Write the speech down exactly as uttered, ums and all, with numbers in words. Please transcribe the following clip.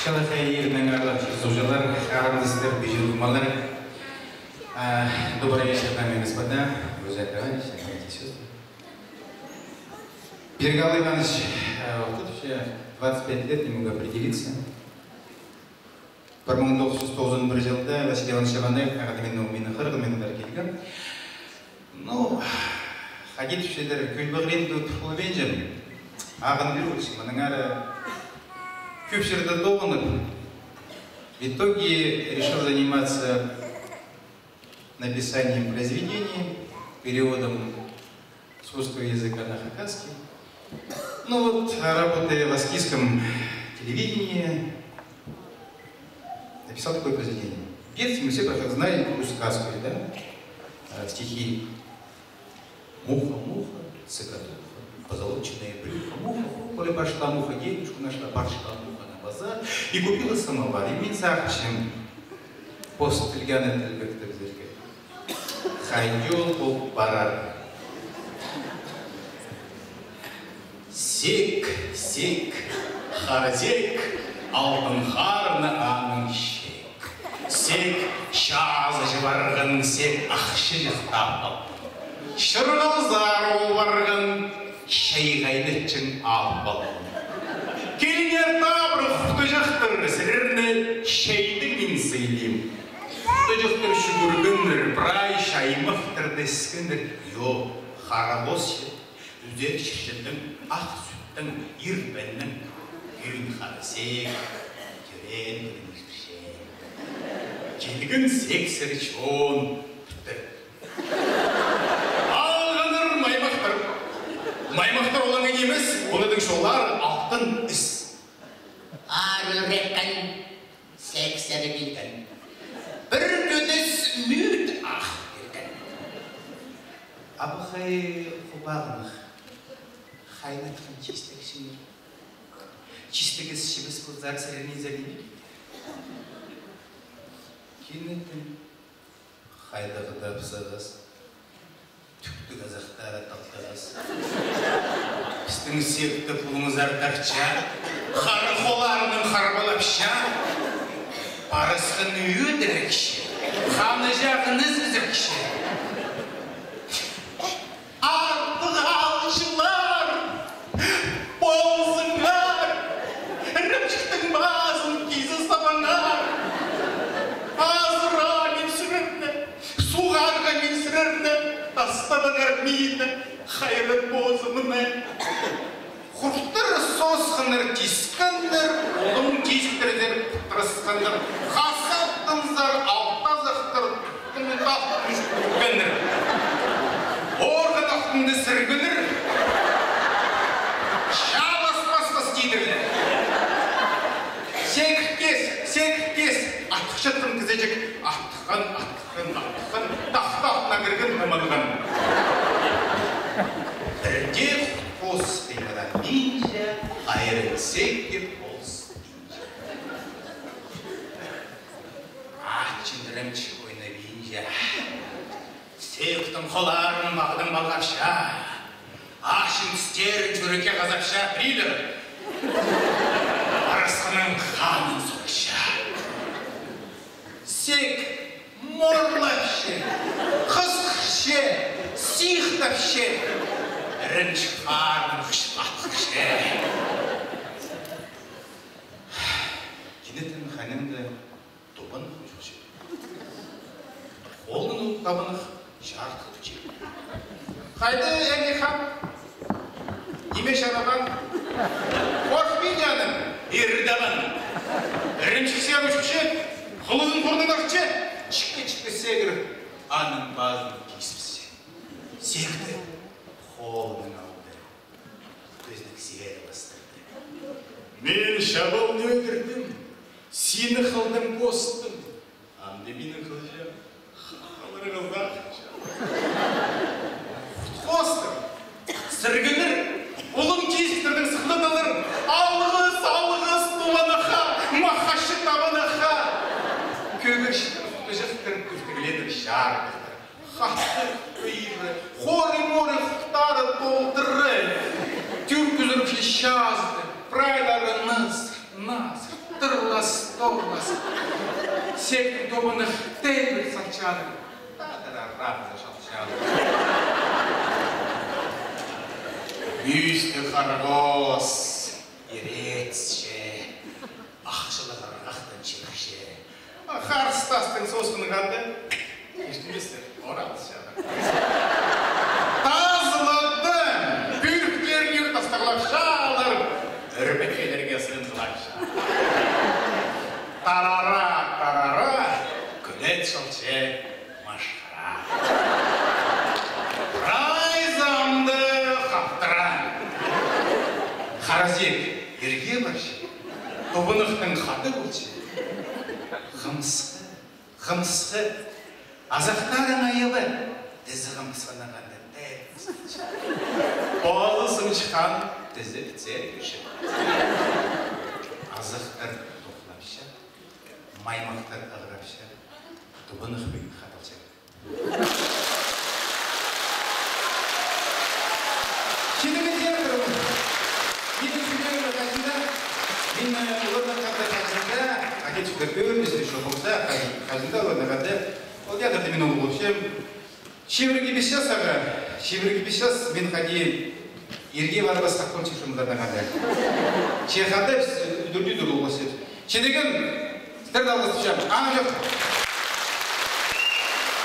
Чалахай иирнең аарлығ чир-суғҷылар, харындастар, пиҷем-тумалар. А, добрый вечер, дамы и господа, друзья, товарищи, братья и сестры. Пирғал Иванович, э, вот тут вообще двадцать пять лет не мог определиться. Пір муң тоғыс чӱс тоғызон пір чылда Василий Иванович Шабанаев, ағаа мин, ол минің хырығым, мин андар килгем. Ну, хайди тіпчелер, кӧлбеглеп тіп полбинчам. Ағын пиріп ӧтчем, мынаңар кӧп чирде тоғынып. В итоге решил заниматься написанием произведений, переводом с русского языка на хакасский. Ну вот, работая в аскизском телевидении, написал такое произведение. В детстве мы все прекрасно знаем такую сказку, да? Э, стихи. Муха, муха, цокотуха, позолоченное брюхо. Муха, муха, в поле пошла муха, девушку нашла, пошла муха на базар и купила самовар. И мин сағынчам, пос тілгені тілбектеп изерге. Хайди ол пол парар. Сек, сек, хара сек, алтын харны аның чек. Сек чазы чыбырған, сек ахча чыхтап алған. Чырғалзар ол парған, чай хайнатчаң алып алған. Киліңер, табырах, хутаҷахтар, сірерні чайнаң мин сыйлим. Хутаҷахтар чӱгӱргеннер, прай чаймахтарны іскеннер. Йо, хара пос че. Ӱзер чірчіннің, ах сӱттің, ирбеннің кӧӧн хара сек тӧреен кӱнін иртірче. Килген сексер чон пӱттір. Алғаннар маймахтар. Маймахтар олаңай нимес, оларның чоллары алтын іс. Аар ӱреккен сексер килген. Пір кӧдес мӱӱт ах пирген. Абахай хубағынах хайнатхан чистек чиңер. Чистек ізі чібіс ползар, сірерні изеп ниме килтірер? Кинетін хайдағ-да апсағас, тӱктіг азахтары талтағас. Пістің сектің пулуңзар тартча, хара холларынаң харбалапча, парысхан ӧдірікче, ханы чағын ізібізірікче. Артығ аалҷылар, ползыңар, ірімҷіктің пазын кизі сабаңар. Азыра мин сірерні, суғарға мин сірерні, тастабаңар мині, хайран позымны. Хуртыр сосханнар, тискеннер, улуғ кизіктер тиріп тырысханнар, хазаттанзар, алтазахтар, тумтах тӱскеннер. Орған охтында сіргілер, чаласпас тас тидірлер. Секірткес, секірткес, атхычатхан кізіҷек, атхан, атхан, атхан, тахта алтына кірген, тыманған. Пірдее хус тиміре минҷе, хайран сек тіп полыс. Ачын ірімҷік ойнабинча, сектің холларын мағдаң палғапча, ачын тістерін чӱрекке хазапча, пірелер парысханның ханын сурапча. Сек морлапча, хысхапча, сыхтапча, ірімҷік харнын хыш патхапча. Кинетін ханның даа тубанах чӧрче. Холын ол табанах чарытхы тутча. Хайда, ээҷе хан? Ниме чарабаң? Хорыхпин, ҷаным, ир табан. Ірімҷік сер учухча, хылызын хурнын артча, чікке-чікке сегіріп, аның пазын кизібісче. Сек тее холынаң алды. Кӧзідіг сигер ластырды. Мин чабалны ӧдірдім, сині хылдаң позытым. Амды минің хылҷаң халарға захча. Хостыр, сіргілер, улуғ кизіктернің сыхнадылар. Алғыс, алғыс тубанахха, махачы табанахха. Кӧгірчіттер, хутаҷахтар кӧртігленіп чарыдылар. Хатты ыйры, хоры-моры хуртары толдыры, тӱркӱзіріп чазыды, прайлары нысыр, насыр, тырла, Тоғынмас. Сектің тобынах теңбіл салчадыр. Тадарар-радар салчадыр. Мӱӱсті харғас ирецче, ахчылығ ырғахтан чирікче. Харыстастың сосхынғанда истіместер, оралчадыр. Тазылада пӱріктерге тастағлапчалар, ӧрбекелерге сыынғылапча. Тарара, тарара, кӱлет салча машхара. Прайзы амды хаптыра. Харазик ирге парча, тобынахтың хады полча. Хымысхы, хымысхы, азахтарың айабы, тізі хымысхыны ханда тек. Позы сымчыххан, тізі піцер кӱчі. Азахтар тохлапча, маймахтар ығырапча, тобынах пӱӱн хаталча. Чидігі театрым. Минің сӱрегімнің хаҷында, мин, э, оларның хада хаҷында, хаҷан сӱрек кӧрмес, ещё полза, хай-, хаҷында оларның хада. Ол театрда мин ол полчам. Чибіргі пис часха, чибіргі пис час мин хайди ирге парбасхах полчам шымылдарның хада. Че хада піс удур-тӧдір полбас. Чидігім, сірерні алғыстапчам. Амҷох.